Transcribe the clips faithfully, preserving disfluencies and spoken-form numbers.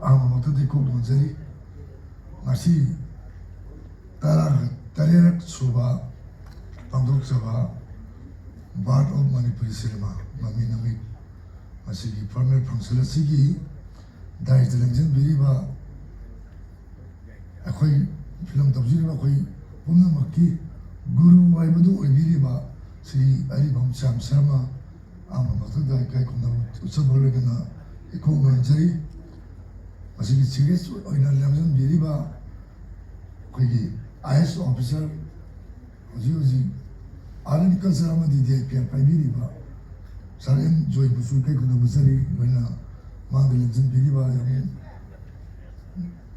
ꯑꯍꯥꯟꯕꯃꯛꯇꯗꯤ ꯀꯣꯛ ꯅꯣꯟꯖꯔꯤ꯫ ꯉꯁꯤ ꯇꯔꯥ ꯇꯔꯦꯠ ꯁꯨꯕ ꯄꯥꯡꯊꯣꯛꯆꯕ Birth of Manipuri Cinema ꯃꯃꯤ ꯅꯨꯃꯤꯠ ꯃꯁꯤꯒꯤ formal function ꯑꯁꯤꯒꯤ ꯗꯥꯏꯁꯇ ꯂꯦꯡꯁꯤꯟꯕꯤꯔꯤꯕ ꯑꯩꯈꯣꯏ ꯐꯤꯂꯝ ꯇꯧꯖꯔꯤꯕ ꯑꯩꯈꯣꯏ ꯄꯨꯝꯅꯃꯛꯀꯤ ꯒꯨꯔꯨ ꯍꯥꯏꯕꯗꯨ ꯑꯣꯏꯕꯤꯔꯤꯕ ꯁ꯭ꯔꯤ ꯑꯔꯤꯕꯝ ꯁ꯭ꯌꯥꯝ ꯁꯔꯃ ꯑꯍꯥꯟꯕ ꯃꯛꯇꯗ ꯏꯀꯥꯏ ꯈꯨꯝꯅꯕ ꯎꯠꯆꯕ ꯂꯣꯏꯅꯅ ꯏꯀꯣꯛ ꯅꯣꯟꯖꯔꯤ꯫ ꯃꯁꯤꯒꯤ ꯁꯤꯔꯤꯌꯁ ꯑꯣꯏꯅ ꯂꯦꯡꯁꯤꯟꯕꯤꯔꯤꯕ ꯑꯩꯈꯣꯏꯒꯤ IAS officer, ꯍꯧꯖꯤꯛ ꯍꯧꯖꯤꯛ Art and Culture ꯑꯃꯗꯤ DIPR ꯄꯥꯏꯕꯤꯔꯤꯕ ꯁꯥꯔ ꯑꯦꯝ ꯖꯣꯏꯕꯨꯁꯨ ꯏꯀꯥꯏ ꯈꯨꯝꯅꯕ ꯎꯠꯆꯔꯤ꯫ ꯂꯣꯏꯅꯅ ꯃꯥꯡꯗ ꯂꯦꯡꯁꯤꯟꯕꯤꯔꯤꯕ ꯌꯥꯝ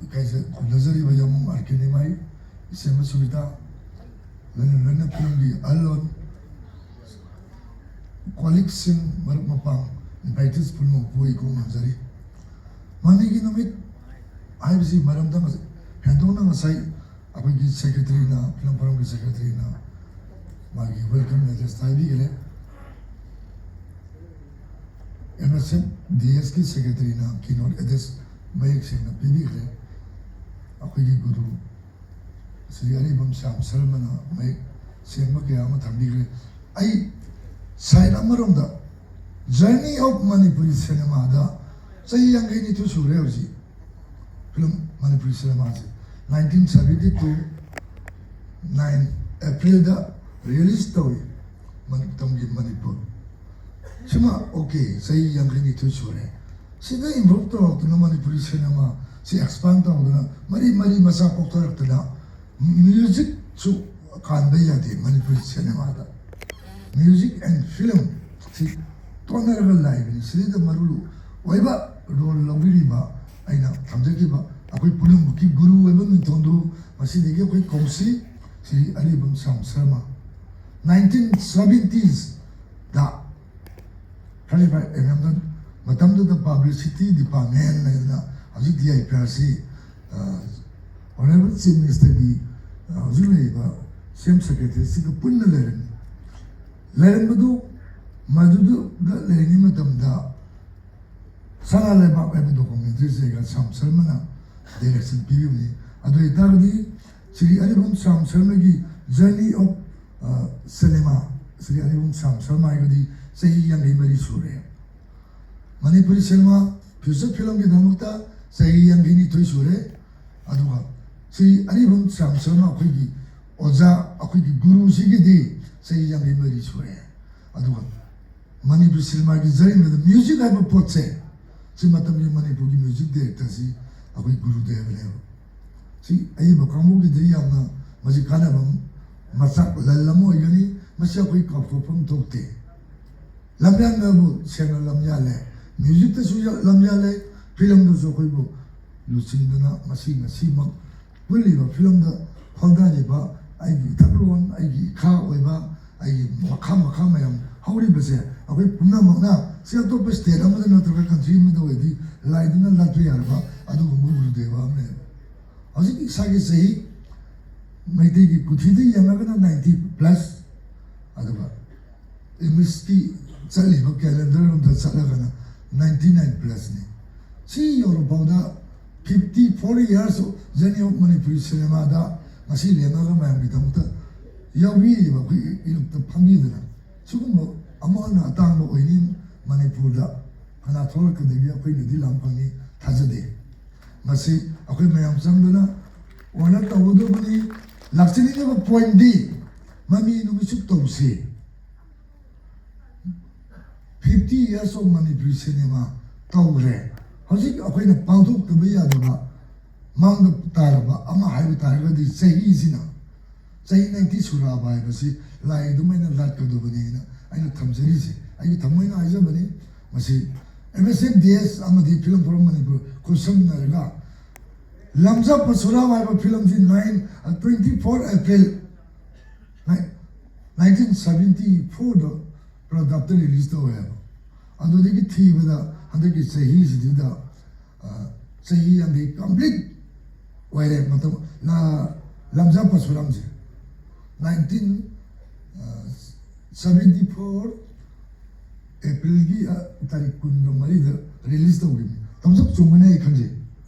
ꯏꯀꯥꯏꯖ ꯈꯨꯝꯅꯖꯔꯤꯕ ꯌꯥꯝꯕꯨꯡ ꯑꯥꯔ ꯀꯦ ꯅꯤꯃꯥꯏ, ꯏꯆꯦꯃ ꯁꯨꯅꯤꯇꯥ, ꯂꯣꯏꯅ ꯂꯣꯏꯅ ꯐꯤꯂꯝꯒꯤ ꯑꯍꯜꯂꯣꯟ, ꯀꯣꯂꯤꯛꯁꯤꯡ, ꯃꯔꯨꯞ ꯃꯄꯥꯡ, invitees ꯄꯨꯝꯅꯃꯛꯄꯨ ꯑꯩ ꯀꯣꯛ ꯅꯣꯟꯖꯔꯤ꯫ ꯃꯃꯤꯒꯤ ꯅꯨꯃꯤꯠ ꯍꯥꯏꯕꯁꯤ ꯃꯔꯝꯗ ꯉꯁ-, ꯍꯦꯟꯗꯣꯛꯅ ꯉꯁꯥꯏ ꯑꯩꯈꯣꯏꯒꯤ ꯁꯦꯀ꯭ꯔꯦꯇꯔꯤꯅ, ꯐꯤꯂꯝ ꯐꯣꯔꯝꯒꯤ ꯁꯦꯀ꯭ꯔꯦꯇꯔꯤꯅ ꯃꯥꯒꯤ welcome address ꯍꯥꯏꯕꯤꯈ꯭ꯔꯦ꯫ MSF DSꯀꯤ ꯁꯦꯀ꯭ꯔꯦꯇꯔꯤꯅ keynote address ꯃꯌꯦꯛ ꯁꯦꯡꯅ ꯄꯤꯕꯤꯈ꯭ꯔꯦ꯫ ꯑꯩꯈꯣꯏꯒꯤ ꯒꯨꯔꯨ ꯁ꯭ꯔꯤ ꯑꯔꯤꯕꯝ ꯁ꯭ꯌꯥꯝ ꯁꯔꯃꯅ ꯃꯌꯦꯛ ꯁꯦꯡꯕ ꯀꯌꯥ ꯑꯃ ꯊꯝꯕꯤꯈ꯭ꯔꯦ꯫ ꯑꯩ ꯁꯥꯏꯠ ꯑꯃꯔꯣꯝꯗ Journey of Manipuri Cinemaꯗ ꯆꯍꯤ ꯌꯥꯡꯈꯩ ꯅꯤꯊꯣꯏ ꯁꯨꯔꯦ ꯍꯧꯖꯤꯛ꯫ ꯐꯤꯂꯝ ꯃꯅꯤꯄꯨꯔꯤ ꯁꯤꯅꯦꯃꯥꯁꯦ nineteen seventy two nine Aprilꯗ release ꯇꯧꯏ, ꯃꯇꯝꯒꯤ ꯃꯅꯤꯄꯨꯔ꯫ ꯁꯤꯃ okay, ꯆꯍꯤ ꯌꯥꯡꯈꯩ ꯅꯤꯊꯣꯏ ꯁꯨꯔꯦ꯫ ꯁꯤꯗ involve ꯇꯧꯔꯛꯇꯨꯅ ꯃꯅꯤꯄꯨꯔꯤ ꯁꯤꯅꯦꯃꯥ ꯁꯤ expand ꯇꯧꯗꯨꯅ ꯃꯔꯤ ꯃꯔꯤ ꯃꯆꯥ ꯄꯣꯛꯊꯔꯛꯇꯅ musicꯁꯨ ꯀꯥꯟꯕ ꯌꯥꯗꯦ ꯃꯅꯤꯄꯨꯔꯤ ꯁꯤꯅꯦꯃꯥꯗ꯫ Music and film ꯁꯤ ꯇꯣꯟꯅꯔꯒ ꯂꯥꯛꯏꯕꯅꯤ꯫ ꯁꯤꯗꯩꯗ ꯃꯔꯨ ꯑꯣꯏꯕ role ꯂꯧꯕꯤꯔꯤꯕ ꯑꯩꯅ ꯊꯝꯖꯈꯤꯕ ꯑꯩꯈꯣꯏ ꯄꯨꯝꯅꯃꯛꯀꯤ ꯒꯨꯔꯨ ꯑꯣꯏꯕ ꯃꯤꯡꯊꯣꯟꯗꯨ ꯉꯁꯤꯗꯒꯤ ꯑꯩꯈꯣꯏ ꯀꯧꯁꯤ, Shri Aribam Shyam Sharma. Nineteen seventiesꯗ thirty five MMꯗ, ꯃꯇꯝꯗꯨꯗ publicity department ꯍꯥꯏꯗꯅ ꯍꯧꯖꯤꯛ DIPRꯁꯤ, ꯑ, Honorable Chief Ministerꯒꯤ, ꯑ, ꯍꯧꯖꯤꯛ ꯂꯩꯔꯤꯕ CM Secretaryꯁꯤꯒ ꯄꯨꯟꯅ ꯂꯩꯔꯝꯃꯤ꯫ ꯂꯩꯔꯝꯕꯗꯨ ꯃꯗꯨꯗ ꯂꯩꯔꯤꯉꯩ ꯃꯇꯝꯗ ꯁꯅꯥ ꯂꯩꯕꯥꯛ ꯍꯥꯏꯕ ꯗꯣꯀꯨꯃꯦꯟꯇꯔꯤꯁꯦ ꯁ꯭ꯌꯥꯝ ꯁꯔꯃꯅ ꯗꯥꯏꯔꯦꯛꯁꯟ ꯄꯤꯕꯤꯕꯅꯤ꯫ ꯑꯗꯨ ꯑꯣꯏꯇꯥꯔꯒꯗꯤ ꯁ꯭ꯔꯤ ꯑꯔꯤꯕꯝ ꯁ꯭ꯌꯥꯝ ꯁꯔꯃꯒꯤ journey of cinema, Shri Aribam Shyam Sharma ꯍꯥꯏꯔꯒꯗꯤ ꯆꯍꯤ ꯌꯥꯡꯈꯩ ꯃꯔꯤ ꯁꯨꯔꯦ꯫ ꯃꯅꯤꯄꯨꯔꯤ ꯁꯤꯅꯦꯃꯥ ꯐꯤꯆꯔ ꯐꯤꯂꯝꯒꯤꯗꯃꯛꯇ ꯆꯍꯤ ꯌꯥꯡꯈꯩ ꯅꯤꯊꯣꯏ ꯁꯨꯔꯦ꯫ ꯑꯗꯨꯒ ꯁ꯭ꯔꯤ ꯑꯔꯤꯕꯝ ꯁ꯭ꯌꯥꯝ ꯁꯔꯃ ꯑꯩꯈꯣꯏꯒꯤ ꯑꯣꯖꯥ, ꯑꯩꯈꯣꯏꯒꯤ ꯒꯨꯔꯨꯁꯤꯒꯤꯗꯤ ꯆꯍꯤ ꯌꯥꯡꯈꯩ ꯃꯔꯤ ꯁꯨꯔꯦ꯫ ꯑꯗꯨꯒ ꯃꯅꯤꯄꯨꯔꯤ ꯁꯤꯅꯦꯃꯥꯒꯤ ꯖꯔꯅꯤꯗ ꯃ꯭ꯌꯨꯖꯤꯛ ꯍꯥꯏꯕ ꯄꯣꯠꯁꯦ ꯁꯤ ꯃꯇꯝꯒꯤ ꯃꯅꯤꯄꯨꯔꯒꯤ ꯃ꯭ꯌꯨꯖꯤꯛ ꯗꯥꯏꯔꯦꯛꯇꯔꯁꯤ ꯑꯩꯈꯣꯏ ꯒꯨꯔꯨꯗꯦꯕꯅꯦꯕ꯫ ꯁꯤ ꯑꯏꯕ ꯀꯥꯡꯕꯨꯒꯤꯗꯤ ꯌꯥꯝꯅ ꯃꯁꯤ ꯀꯥꯟꯅꯕ ꯃꯆꯥꯛ ꯂꯟ ꯑꯃ ꯑꯣꯏꯒꯅꯤ꯫ ꯃꯁꯤ ꯑꯩꯈꯣꯏ ꯀꯥꯎꯊꯣꯛꯐꯝ ꯊꯣꯛꯇꯦ꯫ ꯂꯝꯌꯥꯟꯕꯕꯨ ꯁꯦꯡꯅ ꯂꯝꯌꯥꯜꯂꯦ, ꯃ꯭ꯌꯨꯖꯤꯛꯇꯁꯨ ꯌꯥ-, ꯂꯝꯌꯥꯜꯂꯦ, ꯐꯤꯂꯝꯗꯁꯨ ꯑꯩꯈꯣꯏꯕꯨ ꯂꯨꯆꯤꯡꯗꯨꯅ ꯉꯁꯤ ꯉꯁꯤꯃꯛ ꯄꯨꯜꯂꯤꯕ ꯐꯤꯂꯝꯗ ꯐꯝꯊꯔꯤꯕ ꯑꯩꯒꯤ ꯏꯊꯛꯂꯣꯟ, ꯑꯩꯒꯤ ꯏꯈꯥ ꯑꯣꯏꯕ, ꯑꯩꯒꯤ ꯃꯈꯥ ꯃꯈꯥ ꯃꯌꯥꯝ ꯍꯧꯔꯤꯕꯁꯦ ꯑꯩꯈꯣꯏ ꯄꯨꯝꯅꯃꯛꯅ ꯁꯤ ꯑꯇꯣꯞꯄ ꯁ꯭ꯇꯦꯠ ꯑꯃꯗ ꯅꯠꯇ꯭ꯔꯒ ꯀꯟꯇ꯭ꯔꯤ ꯑꯃꯗ ꯑꯣꯏꯔꯗꯤ ꯂꯥꯏꯗꯨꯅ ꯂꯥꯠꯄ ꯌꯥꯔꯕ ꯑꯗꯨꯒꯨꯝꯕ ꯒꯨꯔꯨꯗꯦꯕ ꯑꯃꯅꯦꯕ꯫ ꯍꯧꯖꯤꯛ ꯏꯁꯥꯒꯤ ꯆꯍꯤ ꯃꯩꯇꯩꯒꯤ ꯀꯨꯊꯤꯗ ꯌꯦꯡꯉꯒꯅ ꯅꯥꯏꯟꯇꯤ ꯄ꯭ꯂꯁ, ꯑꯗꯨꯒ ꯏꯪꯂꯤꯁꯀꯤ ꯆꯠꯂꯤꯕ ꯀꯦꯂꯦꯟꯗꯔ ꯔꯣꯝꯗ ꯆꯠꯂꯒꯅ ꯅꯥꯏꯟꯇꯤ ꯅꯥꯏꯟ ꯄ꯭ꯂꯁꯅꯤ꯫ ꯁꯤ ꯌꯧꯔꯐꯥꯎꯗ fifty four years journey of Manipuri ꯁꯤꯅꯦꯃꯥꯗ ꯉꯁꯤ ꯂꯦꯝꯃꯒ ꯃꯌꯥꯝꯒꯤꯗꯃꯛꯇ ꯌꯥꯎꯕꯤꯔꯤꯕ ꯑꯩꯈꯣꯏ ꯏꯔꯛꯇ ꯐꯝꯕꯤꯗꯅ ꯁꯤꯒꯨꯝꯕ ꯑꯃꯨꯛ ꯍꯟꯅ ꯑꯇꯥꯡꯕ ꯑꯣꯏꯅꯤ ꯃꯅꯤꯄꯨꯔꯗ꯫ ꯀꯅꯥ ꯊꯣꯛꯂꯛꯀꯗꯒꯦ ꯑꯩꯈꯣꯏꯅꯗꯤ ꯂꯥꯝ ꯐꯪꯉꯤ ꯊꯥꯖꯗꯦ꯫ ꯃꯁꯤ ꯑꯩꯈꯣꯏ ꯃꯌꯥꯝ ꯆꯪꯗꯨꯅ ꯑꯣꯅꯔ ꯇꯧꯒꯗꯕꯅꯤ꯫ ꯂꯥꯛꯆꯅꯤꯡꯉꯤꯕ ꯄꯣꯏꯟꯗꯤ ꯃꯃꯤ ꯅꯨꯃꯤꯠꯁꯨ ꯇꯧꯁꯤ꯫ Fifty years of Manipuri cinema ꯇꯧꯈ꯭ꯔꯦ꯫ ꯍꯧꯖꯤꯛ ꯑꯩꯈꯣꯏꯅ ꯄꯥꯡꯊꯣꯛꯇꯕ ꯌꯥꯗꯕ ꯃꯥꯡꯗ ꯇꯥꯔꯕ ꯑꯃ ꯍꯥꯏꯕ ꯇꯥꯔꯒꯗꯤ ꯆꯍꯤꯁꯤꯅ, ꯆꯍꯤ ꯅꯥꯏꯟꯇꯤ ꯁꯨꯔꯛꯑꯕ ꯍꯥꯏꯕꯁꯤ ꯂꯥꯏ ꯑꯗꯨꯃꯥꯏꯅ ꯂꯥꯠꯀꯗꯕꯅꯦꯅ ꯑꯩꯅ ꯊꯝꯖꯔꯤꯁꯦ꯫ ꯑꯩꯒꯤ ꯊꯃꯣꯏꯅ ꯍꯥꯏꯖꯕꯅꯤ꯫ ꯃꯁꯤ ꯑꯦꯝ ꯑꯦꯁ ꯑꯦꯝ ꯗꯤ ꯑꯦꯁ ꯑꯃꯗꯤ ꯐꯤꯂꯝ ꯐꯣꯔꯝ ꯃꯅꯤꯄꯨꯔ ꯈꯨꯠꯁꯝꯅꯔꯒ ꯂꯝꯖꯥ ꯄꯁꯨꯔꯥ ꯍꯥꯏꯕ ꯐꯤꯂꯝꯁꯤ nine, twenty four April nineteen seventy fourꯗ ꯄ꯭ꯔꯗꯛꯇ ꯔꯤꯂꯤꯁ ꯇꯧꯋꯦꯕ꯫ ꯑꯗꯨꯗꯒꯤ ꯊꯤꯕꯗ ꯍꯟꯗꯛꯀꯤ ꯆꯍꯤꯁꯤꯗ, ꯑ, ꯆꯍꯤ ꯌꯥꯡꯈꯩ ꯀꯝꯄ꯭ꯂꯤꯠ ꯑꯣꯏꯔꯦ꯫ ꯃꯇꯝ ꯂ-, ꯂꯝꯖꯥ ꯄꯁꯨꯔꯥꯝꯁꯦ nineteen seventy four Aprilꯒꯤ, ꯑ, ꯇꯥꯔꯤꯛ ꯀꯨꯟꯒ ꯃꯔꯤꯗ ꯔꯤꯂꯤꯁ ꯇꯧꯈꯤꯕꯅꯤ꯫ ꯇꯝꯖꯛ ꯆꯨꯝꯒꯅꯤ ꯑꯩ ꯈꯟꯖꯩ꯫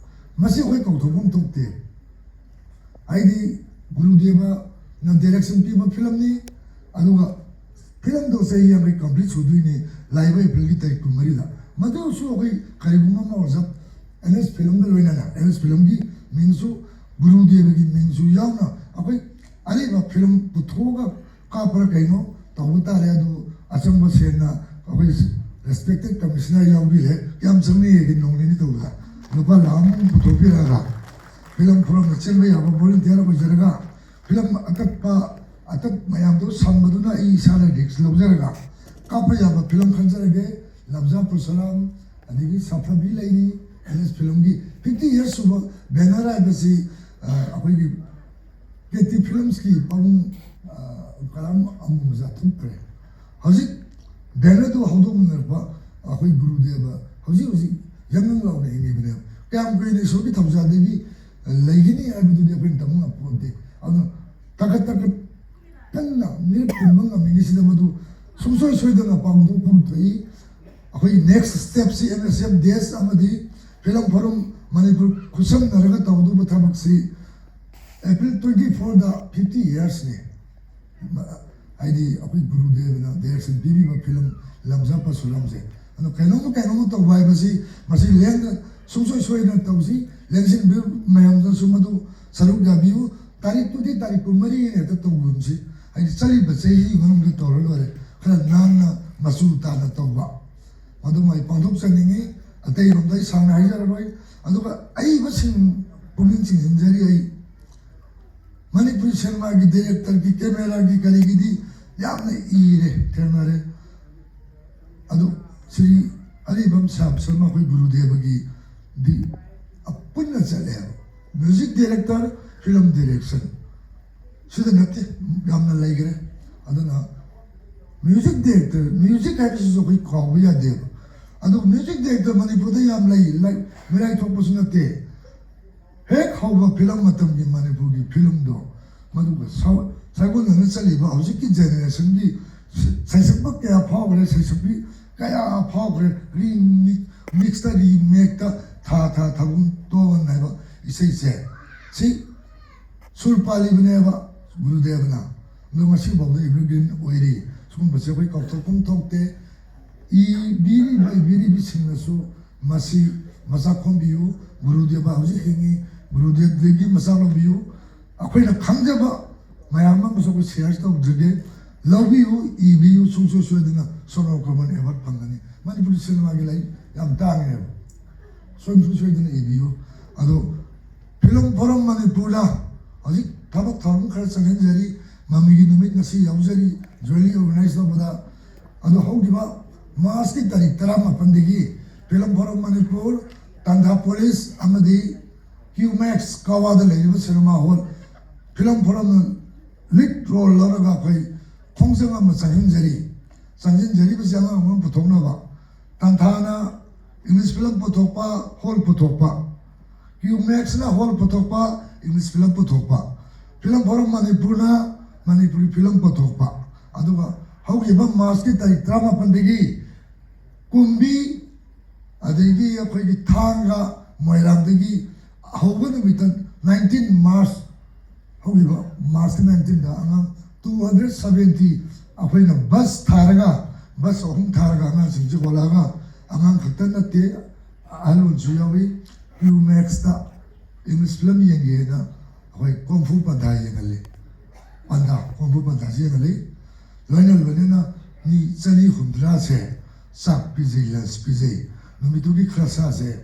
ꯃꯁꯤ ꯑꯩꯈꯣꯏ ꯀꯥꯎꯊꯣꯛꯐꯝ ꯊꯣꯛꯇꯦ꯫ ꯍꯥꯏꯗꯤ ꯒꯨꯔꯨꯗꯦꯕꯅ ꯗꯥꯏꯔꯦꯛꯁꯟ ꯄꯤꯕ ꯐꯤꯂꯝꯅꯤ, ꯑꯗꯨꯒ ꯐꯤꯂꯝꯗꯣ ꯆꯍꯤ ꯌꯥꯡꯈꯩ ꯀꯝꯄ꯭ꯂꯤꯠ ꯁꯨꯗꯣꯏꯅꯤ ꯂꯥꯛꯏꯕ ꯑꯦꯄ꯭ꯔꯤꯜꯒꯤ ꯇꯥꯔꯤꯛ ꯀꯨꯟꯃꯔꯤꯗ꯫ ꯃꯗꯨꯁꯨ ꯑꯩꯈꯣꯏ ꯀꯔꯤꯒꯨꯝꯕ ꯑꯃ ꯑꯣꯏꯔꯁꯨ ꯑꯦꯟ ꯑꯦꯁ ꯐꯤꯂꯝꯒ ꯂꯣꯏꯅꯅ, ꯑꯦꯟ ꯑꯦꯁ ꯐꯤꯂꯝꯒꯤ ꯃꯤꯡꯁꯨ ꯒꯨꯔꯨꯗꯦꯕꯒꯤ ꯃꯤꯡꯁꯨ ꯌꯥꯎꯅ ꯑꯩꯈꯣꯏ ꯑꯔꯤꯕ ꯐꯤꯂꯝ ꯄꯨꯊꯣꯛꯑꯒ ꯀꯥꯞꯄ꯭ꯔꯥ ꯀꯩꯅꯣ ꯇꯧꯕ ꯇꯥꯔꯦ꯫ ꯑꯗꯨ ꯑꯆꯪꯕ ꯁꯦꯟꯅ ꯑꯩꯈꯣꯏ ꯔꯦꯁꯄꯦꯛꯇꯦꯠ ꯀꯃꯤꯁꯅꯔ ꯌꯥꯎꯕꯤꯔꯦ꯫ ꯀꯌꯥꯝ ꯆꯪꯅꯤꯡꯉꯦ ꯅꯣꯡ ꯅꯤꯅꯤ ꯇꯧꯕꯗ? ꯂꯨꯄꯥ ꯂꯥꯈ ꯑꯃ ꯄꯨꯊꯣꯛꯄꯤꯔꯛꯑꯒ ꯐꯤꯂꯝ ꯐꯣꯔꯝꯗ ꯆꯦꯟꯕ ꯌꯥꯕ ꯚꯣꯂꯨꯟꯇꯤꯌꯔ ꯑꯣꯏꯖꯔꯒ ꯐꯤꯂꯝ ꯑꯇꯠꯄ, ꯑꯇꯠ ꯃꯌꯥꯝꯗꯣ ꯁꯝꯕꯗꯨꯅ ꯑꯩ ꯏꯁꯥꯅ ꯔꯤꯛꯁ ꯂꯧꯖꯔꯒ ꯀꯥꯞꯄ ꯌꯥꯕ ꯐꯤꯂꯝ ꯈꯟꯖꯔꯒꯦ꯫ ꯂꯝꯖꯥ ꯄꯨꯔꯁꯔꯥꯝ, ꯑꯗꯒꯤ ꯁꯥꯐꯕꯤ ꯂꯩꯔꯤ, ꯑꯦꯟ ꯑꯦꯁ ꯐꯤꯂꯝꯒꯤ ꯐꯤꯐꯇꯤ ꯌꯔꯁ ꯁꯨꯕ ꯕꯦꯅꯔ ꯍꯥꯏꯕꯁꯤ, ꯑ, ꯑꯩꯈꯣꯏꯒꯤ ꯀꯦ ꯇꯤ ꯐꯤꯂꯝꯁꯀꯤ ꯄꯥꯕꯨꯡ, ꯑ, ꯀꯔꯥꯝ ꯑꯃꯨꯕꯖꯥ ꯊꯣꯛꯈ꯭ꯔꯦ꯫ ꯍꯧꯖꯤꯛ ꯕꯦꯅꯔꯗꯨ ꯍꯧꯗꯣꯛꯃꯤꯟꯅꯔꯛꯄ ꯑꯩꯈꯣꯏ ꯒꯨꯔꯨꯗꯦꯕ ꯍꯧꯖꯤꯛ ꯍꯧꯖꯤꯛ ꯌꯪ ꯌꯪ ꯂꯥꯎꯅ ꯍꯤꯡꯉꯤꯕꯅꯦꯕ꯫ ꯀꯌꯥꯝ ꯀꯨꯏꯅ ꯏꯁꯣꯔꯒꯤ ꯊꯧꯖꯥꯜꯗꯒꯤ ꯂꯩꯒꯅꯤ ꯍꯥꯏꯕꯗꯨꯗꯤ ꯑꯩꯈꯣꯏꯅ ꯇꯝꯕ ꯉꯝꯄꯣꯟꯇꯦ꯫ ꯑꯗꯨꯅ ꯇꯥꯈꯠ ꯇꯥꯈꯠ ꯀꯟꯅ ꯃꯤꯔꯛ ꯇꯤꯟꯕ ꯉꯝꯃꯤꯉꯩꯁꯤꯗ ꯃꯗꯨ ꯁꯨꯡꯁꯣꯏ ꯁꯣꯏꯗꯅ ꯄꯥꯡꯊꯣꯛꯐꯝ ꯊꯣꯛꯏ꯫ ꯑꯩꯈꯣꯏꯒꯤ ꯅꯦꯛꯁ ꯁ꯭ꯇꯦꯞꯁꯤ ꯑꯦꯟ ꯑꯦꯁ ꯑꯦꯐ ꯗꯦꯁ ꯑꯃꯗꯤ ꯐꯤꯂꯝ ꯐꯣꯔꯝ ꯃꯅꯤꯄꯨꯔ ꯈꯨꯠꯁꯝꯅꯔꯒ ꯇꯧꯒꯗꯧꯕ ꯊꯕꯛꯁꯤ ꯑꯦꯄ꯭ꯔꯤꯜ ꯇ꯭ꯋꯦꯟꯇꯤ ꯐꯣꯔꯗ ꯐꯤꯐꯇꯤ ꯌꯔꯁꯅꯤ꯫ ꯍꯥꯏꯗꯤ ꯑꯩꯈꯣꯏ ꯒꯨꯔꯨꯗꯦꯕꯅ ꯗꯥꯏꯔꯦꯛꯁꯟ ꯄꯤꯕꯤꯕ ꯐꯤꯂꯝ ꯂꯝꯖꯥ ꯄꯔꯁꯨꯔꯥꯝꯁꯦ꯫ ꯑꯗꯣ ꯀꯩꯅꯣꯝꯃ ꯀꯩꯅꯣꯝꯃ ꯇꯧꯕ ꯍꯥꯏꯕꯁꯤ ꯃꯁꯤ ꯂꯦꯡꯗ ꯁꯨꯡꯁꯣꯏ ꯁꯣꯏꯗꯅ ꯇꯧꯁꯤ꯫ ꯂꯦꯡꯁꯤꯟꯕꯤꯌꯨ ꯃꯌꯥꯝꯗꯁꯨ ꯃꯗꯨ ꯁꯔꯨꯛ ꯌꯥꯕꯤꯌꯨ꯫ ꯇꯥꯔꯤꯛꯇꯨꯗꯤ ꯇꯥꯔꯤꯛ ꯀꯨꯟꯃꯔꯤ ꯍꯦꯛꯇ ꯇꯧꯒꯨꯝꯁꯤ꯫ ꯍꯥꯏꯗꯤ ꯆꯠꯂꯤꯕ ꯆꯍꯤꯒꯤ ꯃꯅꯨꯡꯗ ꯇꯧꯔ ꯂꯣꯏꯔꯦ꯫ ꯈꯔ ꯅꯥꯟꯅ ꯃꯆꯨ ꯇꯥꯅ ꯇꯧꯕ꯫ ꯃꯗꯨꯃ ꯑꯩ ꯄꯥꯡꯊꯣꯛꯆꯅꯤꯡꯉꯤ꯫ ꯑꯇꯩꯔꯣꯝꯗ ꯑꯩ ꯁꯥꯡꯅ ꯍꯥꯏꯖꯔꯔꯣꯏ꯫ ꯑꯗꯨꯒ ꯑꯏꯕꯁꯤꯡ ꯄꯨꯛꯅꯤꯡ ꯆꯤꯡꯁꯤꯟꯖꯔꯤ ꯑꯩ꯫ ꯃꯅꯤꯄꯨꯔꯤ ꯁꯤꯅꯦꯃꯥꯒꯤ ꯗꯥꯏꯔꯦꯛꯇꯔꯒꯤ, ꯀꯦꯃꯦꯔꯥꯒꯤ, ꯀꯔꯤꯒꯤꯗꯤ ꯌꯥꯝꯅ ꯏꯔꯦ, ꯊꯦꯡꯅꯔꯦ꯫ ꯑꯗꯨ ꯁ꯭ꯔꯤ ꯑꯔꯤꯕꯝ ꯁ꯭ꯌꯥꯝ ꯁꯔꯃ ꯑꯩꯈꯣꯏ ꯒꯨꯔꯨꯗꯦꯕꯒꯤꯗꯤ ꯑꯄꯨꯟꯅ ꯆꯠꯂꯦ ꯍꯥꯏꯕ꯫ ꯃ꯭ꯌꯨꯖꯤꯛ ꯗꯥꯏꯔꯦꯛꯇꯔ, ꯐꯤꯂꯝ ꯗꯥꯏꯔꯦꯛꯁꯟ, ꯁꯤꯗ ꯅꯠꯇꯦ, ꯌꯥꯝꯅ ꯂꯩꯈ꯭ꯔꯦ꯫ ꯑꯗꯨꯅ ꯃ꯭ꯌꯨꯖꯤꯛ ꯗꯥꯏꯔꯦꯛꯇꯔ, ꯃ꯭ꯌꯨꯖꯤꯛ ꯍꯥꯏꯕꯁꯤꯁꯨ ꯑꯩꯈꯣꯏ ꯀꯥꯎꯕ ꯌꯥꯗꯦꯕ꯫ ꯑꯗꯨ ꯃ꯭ꯌꯨꯖꯤꯛ ꯗꯥꯏꯔꯦꯛꯇꯔ ꯃꯅꯤꯄꯨꯔꯗ ꯌꯥꯝ ꯂꯩ, ꯂꯩ, ꯃꯤꯔꯥꯏ ꯊꯣꯛꯄꯁꯨ ꯅꯠꯇꯦ꯫ ꯍꯦꯛ ꯍꯧꯕ ꯐꯤꯂꯝ ꯃꯇꯝꯒꯤ ꯃꯅꯤꯄꯨꯔꯒꯤ ꯐꯤꯂꯝꯗꯣ, ꯃꯗꯨꯒ ꯁꯥ-, ꯁꯥꯒꯣꯟꯅꯅ ꯆꯠꯂꯤꯕ ꯍꯧꯖꯤꯛꯀꯤ ꯖꯦꯅꯦꯔꯦꯁꯟꯒꯤ ꯁ-, ꯁꯩꯁꯛꯄ ꯀꯌꯥ ꯐꯥꯎꯈ꯭ꯔꯦ, ꯁꯩꯁꯛꯄꯤ ꯀꯌꯥ ꯐꯥꯎꯈ꯭ꯔꯦ, ꯔꯤꯃꯤꯛ-, ꯃꯤꯛꯁꯇ ꯔꯤꯃꯦꯛꯇ ꯊꯥ ꯊꯥ ꯊꯥꯕꯨꯡ ꯇꯣꯟ ꯍꯥꯏꯕ ꯏꯁꯩꯁꯦ, ꯁꯤ ꯁꯨꯔ ꯄꯥꯜꯂꯤꯕꯅꯦꯕ ꯒꯨꯔꯨꯗꯦꯕꯅ꯫ ꯑꯗꯣ ꯉꯁꯤ ꯐꯥꯎꯗ ꯑꯦꯚꯔꯒ꯭ꯔꯤꯟ ꯑꯣꯏꯔꯤ꯫ ꯁꯤꯒꯨꯝꯕꯁꯦ ꯑꯩꯈꯣꯏ ꯀꯥꯎꯊꯣꯛꯐꯝ ꯊꯣꯛꯇꯦ꯫ ꯏꯕꯤꯔꯤꯕ ꯏꯕꯤꯔꯤꯕꯁꯤꯡꯅꯁꯨ ꯃꯁꯤ ꯃꯆꯥ ꯈꯣꯝꯕꯤꯌꯨ꯫ ꯒꯨꯔꯨꯗꯦꯕ ꯍꯧꯖꯤꯛ ꯍꯤꯡꯉꯤ, ꯒꯨꯔꯨꯗꯦꯕꯗꯒꯤ ꯃꯆꯥ ꯂꯧꯕꯤꯌꯨ꯫ ꯑꯩꯈꯣꯏꯅ ꯈꯪꯖꯕ ꯃꯌꯥꯝ ꯑꯃꯁꯨ ꯑꯩꯈꯣꯏ ꯁꯤꯌꯔ ꯇꯧꯖꯒꯦ꯫ ꯂꯧꯕꯤꯌꯨ, ꯏꯕꯤꯌꯨ, ꯁꯨꯡꯁꯣꯏ ꯁꯣꯏꯗꯅ ꯁꯣꯅꯣ ꯀꯃꯟ ꯑꯦꯋꯥꯔꯗ ꯐꯪꯒꯅꯤ꯫ ꯃꯅꯤꯄꯨꯔꯤ ꯁꯤꯅꯦꯃꯥꯒꯤ ꯂꯥꯏꯔꯤꯛ ꯌꯥꯝ ꯇꯥꯡꯉꯦꯕ, ꯁꯨꯡꯁꯣꯏ ꯁꯣꯏꯗꯅ ꯏꯕꯤꯌꯨ꯫ ꯑꯗꯣ ꯐꯤꯂꯝ ꯐꯣꯔꯝ ꯃꯅꯤꯄꯨꯔꯗ ꯍꯧꯖꯤꯛ ꯊꯕꯛ ꯊꯧꯔꯝ ꯈꯔ ꯆꯪꯍꯟꯖꯔꯤ꯫ ꯃꯃꯤꯒꯤ ꯅꯨꯃꯤꯠ ꯉꯁꯤ ꯌꯥꯎꯖꯔꯤ, ꯖꯣꯏꯟꯂꯤ ꯑꯣꯔꯒꯅꯥꯏꯖ ꯇꯧꯕꯗ꯫ ꯑꯗꯣ ꯍꯧꯈꯤꯕ ꯃꯥꯔꯆꯀꯤ ꯇꯥꯔꯤꯛ ꯇꯔꯥꯃꯥꯄꯟꯗꯒꯤ ꯐꯤꯂꯝ ꯐꯣꯔꯝ ꯃꯅꯤꯄꯨꯔ, ꯇꯥꯟꯊꯥ ꯄꯨꯂꯤꯁ ꯑꯃꯗꯤ ꯀ꯭ꯌꯨꯃꯦꯛꯁ ꯀꯋꯥꯗ ꯂꯩꯔꯤꯕ ꯁꯤꯅꯦꯃꯥ ꯍꯣꯜ ꯐꯤꯂꯝ ꯐꯣꯔꯝꯅ ꯂꯤꯗ ꯔꯣꯜ ꯂꯧꯔꯒ ꯑꯩꯈꯣꯏ ꯈꯣꯡꯖꯪ ꯑꯃ ꯆꯪꯍꯟꯖꯔꯤ꯫ ꯆꯪꯁꯤꯟꯖꯔꯤꯕꯁꯤ ꯑꯉꯥꯡ ꯑꯃ ꯄꯨꯊꯣꯛꯅꯕ꯫ ꯇꯥꯟꯊꯥꯅ ꯏꯪꯂꯤꯁ ꯐꯤꯂꯝ ꯄꯨꯊꯣꯛꯄ, ꯍꯣꯜ ꯄꯨꯊꯣꯛꯄ, ꯀ꯭ꯌꯨꯃꯦꯛꯁꯅ ꯍꯣꯜ ꯄꯨꯊꯣꯛꯄ, ꯏꯪꯂꯤꯁ ꯐꯤꯂꯝ ꯄꯨꯊꯣꯛꯄ, ꯐꯤꯂꯝ ꯐꯣꯔꯝ ꯃꯅꯤꯄꯨꯔꯅ ꯃꯅꯤꯄꯨꯔꯤ ꯐꯤꯂꯝ ꯄꯨꯊꯣꯛꯄ, ꯑꯗꯨꯒ ꯍꯧꯈꯤꯕ ꯃꯥꯔꯆꯀꯤ ꯇꯥꯔꯤꯛ ꯇꯔꯥꯃꯥꯄꯟꯗꯒꯤ ꯀꯨꯝꯕꯤ, ꯑꯗꯒꯤ ꯑꯩꯈꯣꯏꯒꯤ ꯊꯥꯡꯒ, ꯃꯣꯏꯔꯥꯡꯗꯒꯤ ꯍꯧꯕ ꯅꯨꯃꯤꯠꯇ ꯅꯥꯏꯟꯇꯤꯟ ꯃꯥꯔꯆ, ꯍꯧꯈꯤꯕ ꯃꯥꯔꯆꯀꯤ ꯅꯥꯏꯟꯇꯤꯟꯗ ꯑꯉꯥꯡ ꯇꯨ ꯍꯟꯗ꯭ꯔꯦꯠ ꯁꯚꯦꯟꯇꯤ ꯑꯩꯈꯣꯏꯅ ꯕꯁ ꯊꯥꯔꯒ, ꯕꯁ ꯑꯍꯨꯝ ꯊꯥꯔꯒ ꯑꯉꯥꯡꯁꯤꯡꯁꯤ ꯍꯣꯜꯂꯛꯑꯒ, ꯑꯉꯥꯡ ꯈꯛꯇ ꯅꯠꯇꯦ, ꯑꯍꯜ ꯑꯣꯏꯕꯁꯨ ꯌꯥꯎꯏ꯫ ꯀ꯭ꯌꯨꯃꯦꯛꯁꯇ ꯏꯪꯂꯤꯁ ꯐꯤꯂꯝ ꯌꯦꯡꯒꯦꯅ ꯑꯩꯈꯣꯏ ꯀꯣꯡꯐꯨ ꯄꯟꯊꯥ ꯌꯦꯡꯍꯜꯂꯤ꯫ ꯄꯟꯊꯥ, ꯀꯣꯡꯐꯨ ꯄꯟꯊꯥꯁꯤ ꯌꯦꯡꯍꯜꯂꯤ꯫ ꯂꯣꯏꯅ ꯂꯣꯏꯅꯅ ꯃꯤ ꯆꯅꯤ ꯍꯨꯝꯗ꯭ꯔꯥꯁꯦ ꯆꯥꯛ ꯄꯤꯖꯩ, ꯂꯟꯁ ꯄꯤꯖꯩ꯫ ꯅꯨꯃꯤꯠꯇꯨꯒꯤ ꯈꯔꯁꯥꯁꯦ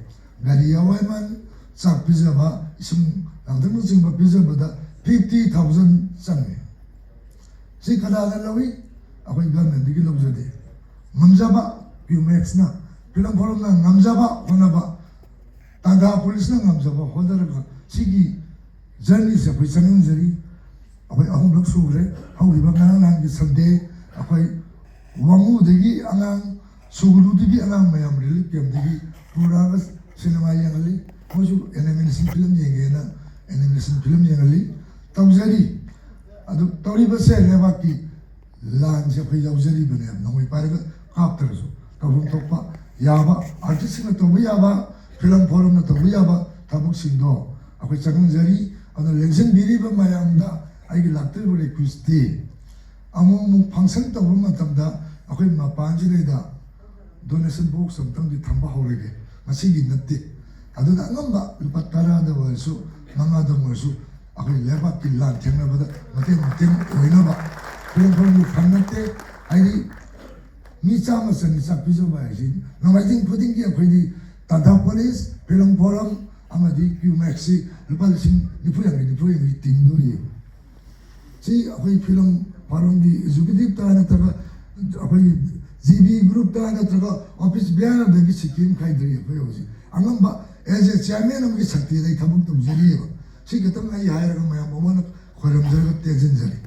ꯒꯥꯔꯤ ꯌꯥꯎ ꯍꯥꯏꯃꯟ, ꯆꯥꯛ ꯄꯤꯖꯕ, ꯏꯁꯤꯡ ꯀꯥꯡꯊꯛꯅꯆꯤꯡꯕ ꯄꯤꯖꯕꯗ ꯐꯤꯐꯇꯤ ꯊꯥꯎꯖꯟ ꯆꯪꯉꯦ꯫ ꯁꯤ ꯀꯅꯥꯅ ꯂꯧꯏ? ꯑꯩꯈꯣꯏ ꯒꯚꯔꯟꯃꯦꯟꯠꯇꯒꯤ ꯂꯧꯖꯗꯦ꯫ ꯉꯝꯖꯕ, ꯀ꯭ꯌꯨꯃꯦꯛꯁꯅ, ꯐꯤꯂꯝ ꯐꯣꯔꯝꯅ ꯉꯝꯖꯕ ꯍꯣꯠꯅꯕ, ꯇꯥꯟꯊꯥ ꯄꯨꯂꯤꯁꯅ ꯉꯝꯖꯕ ꯍꯣꯠꯅꯔꯒ ꯁꯤꯒꯤ ꯖꯔꯅꯤꯁꯦ ꯑꯩꯈꯣꯏ ꯆꯪꯍꯟꯖꯔꯤ꯫ ꯑꯩꯈꯣꯏ ꯑꯍꯨꯝꯂꯛ ꯁꯨꯈ꯭ꯔꯦ꯫ ꯍꯧꯈꯤꯕ ꯉꯔꯥꯡ ꯅꯍꯥꯟꯒꯤ ꯁꯟꯗꯦ ꯑꯩꯈꯣꯏ ꯋꯥꯉꯨꯗꯒꯤ ꯑꯉꯥꯡ, ꯁꯨꯒꯅꯨꯗꯒꯤ ꯑꯉꯥꯡ ꯃꯌꯥꯝ ꯔꯤꯂꯤꯐ ꯀꯦꯝꯞꯇꯒꯤ ꯄꯨꯔꯛꯑꯒ ꯁꯤꯅꯦꯃꯥ ꯌꯦꯡꯍꯜꯂꯤ꯫ ꯃꯣꯏꯁꯨ ꯑꯦꯅꯤꯃꯦꯁꯟ ꯐꯤꯂꯝ ꯌꯦꯡꯒꯦꯅ ꯑꯦꯅꯤꯃꯦꯁꯟ ꯐꯤꯂꯝ ꯌꯦꯡꯍꯜꯂꯤ꯫ ꯇꯧꯖꯔꯤ꯫ ꯑꯗꯨ ꯇꯧꯔꯤꯕꯁꯦ ꯂꯩꯕꯥꯛꯀꯤ ꯂꯥꯟꯁꯦ ꯑꯩꯈꯣꯏ ꯌꯥꯎꯖꯔꯤꯕꯅꯦꯕ, ꯅꯣꯡꯃꯩ ꯄꯥꯏꯔꯒ ꯀꯥꯞꯇ꯭ꯔꯁꯨ꯫ ꯇꯧꯐꯝ ꯊꯣꯛꯄ ꯌꯥꯕ, ꯑꯥꯔꯇꯤꯁꯁꯤꯡꯅ ꯇꯧꯕ ꯌꯥꯕ, ꯐꯤꯂꯝ ꯐꯣꯔꯝꯅ ꯇꯧꯕ ꯌꯥꯕ ꯊꯕꯛꯁꯤꯡꯗꯣ ꯑꯩꯈꯣꯏ ꯆꯪꯍꯟꯖꯔꯤ꯫ ꯑꯗꯨꯅ ꯂꯦꯡꯁꯤꯟꯕꯤꯔꯤꯕ ꯃꯌꯥꯝꯗ ꯑꯩꯒꯤ ꯂꯥꯛꯇꯧꯔꯤꯕ ꯔꯤꯀ꯭ꯋꯦꯁꯇꯤ, ꯑꯃꯨꯛ ꯑꯃꯨꯛ ꯐꯪꯁꯟ ꯇꯧꯕ ꯃꯇꯝꯗ ꯑꯩꯈꯣꯏ ꯃꯄꯥꯟꯁꯤꯗꯩꯗ ꯗꯣꯅꯦꯁꯟ ꯕꯣꯛꯁ ꯑꯃꯇꯪꯗꯤ ꯊꯝꯕ ꯍꯧꯔꯒꯦ꯫ ꯉꯁꯤꯒꯤ ꯅꯠꯇꯦ, ꯑꯗꯨꯗ ꯑꯉꯝꯕ ꯂꯨꯄꯥ ꯇꯔꯥꯗ ꯑꯣꯏꯔꯁꯨ, ꯃꯉꯥꯗ ꯑꯣꯏꯔꯁꯨ, ꯑꯩꯈꯣꯏ ꯂꯩꯕꯥꯛꯀꯤ ꯂꯥꯟ ꯊꯦꯡꯅꯕꯗ ꯃꯇꯦꯡ ꯃꯇꯦꯡ ꯑꯣꯏꯅꯕ꯫ ꯐꯤꯂꯝ ꯐꯣꯔꯝꯒꯤ ꯐꯟ ꯅꯠꯇꯦ, ꯍꯥꯏꯗꯤ ꯃꯤ ꯆꯥꯝꯃ ꯆꯅꯤ ꯆꯥꯛ ꯄꯤꯖꯕ ꯍꯥꯏꯁꯤ ꯅꯣꯡꯃꯥꯏꯖꯤꯡ ꯈꯨꯗꯤꯡꯒꯤ ꯑꯩꯈꯣꯏꯗꯤ ꯇꯥꯟꯊꯥ ꯄꯨꯂꯤꯁ, ꯐꯤꯂꯝ ꯐꯣꯔꯝ ꯑꯃꯗꯤ ꯀ꯭ꯌꯨ ꯃꯦꯛꯁꯁꯤ ꯂꯨꯄꯥ ꯂꯤꯁꯤꯡ ꯅꯤꯐꯨ ꯌꯥꯡꯈꯩ, ꯅꯤꯐꯨ ꯌꯥꯡꯈꯩ ꯇꯤꯡꯗꯣꯔꯤꯕ꯫ ꯁꯤ ꯑꯩꯈꯣꯏ ꯐꯤꯂꯝ ꯐꯣꯔꯝꯒꯤ ꯑꯦꯛꯖꯤꯀ꯭ꯌꯨꯇꯤꯞꯇ ꯅꯠꯇ꯭ꯔꯒ ꯑꯩꯈꯣꯏꯒꯤ ꯖꯤ ꯕꯤ ꯒ꯭ꯔꯨꯞꯇ ꯅꯠꯇ꯭ꯔꯒ ꯑꯣꯐꯤꯁ ꯕꯤꯌꯥꯔꯗꯒꯤ ꯁꯤꯀꯤ ꯑꯃ ꯈꯥꯏꯗ꯭ꯔꯤ꯫ ꯑꯩꯈꯣꯏ ꯍꯧꯖꯤꯛ ꯑꯉꯝꯕ ꯑꯦꯖ ꯑꯦ ꯆꯤꯌꯥꯔꯃꯦꯟ ꯑꯃꯒꯤ ꯁꯛꯇꯤꯗ ꯑꯩ ꯊꯕꯛ ꯇꯧꯖꯔꯤꯑꯕ꯫ ꯁꯤ ꯈꯤꯇꯪ ꯑꯩ ꯍꯥꯏꯔꯒ ꯃꯌꯥꯝ ꯑꯃꯅ ꯈꯣꯏꯔꯝꯖꯔꯒ ꯇꯦꯟꯁꯤꯟꯖꯔꯤ꯫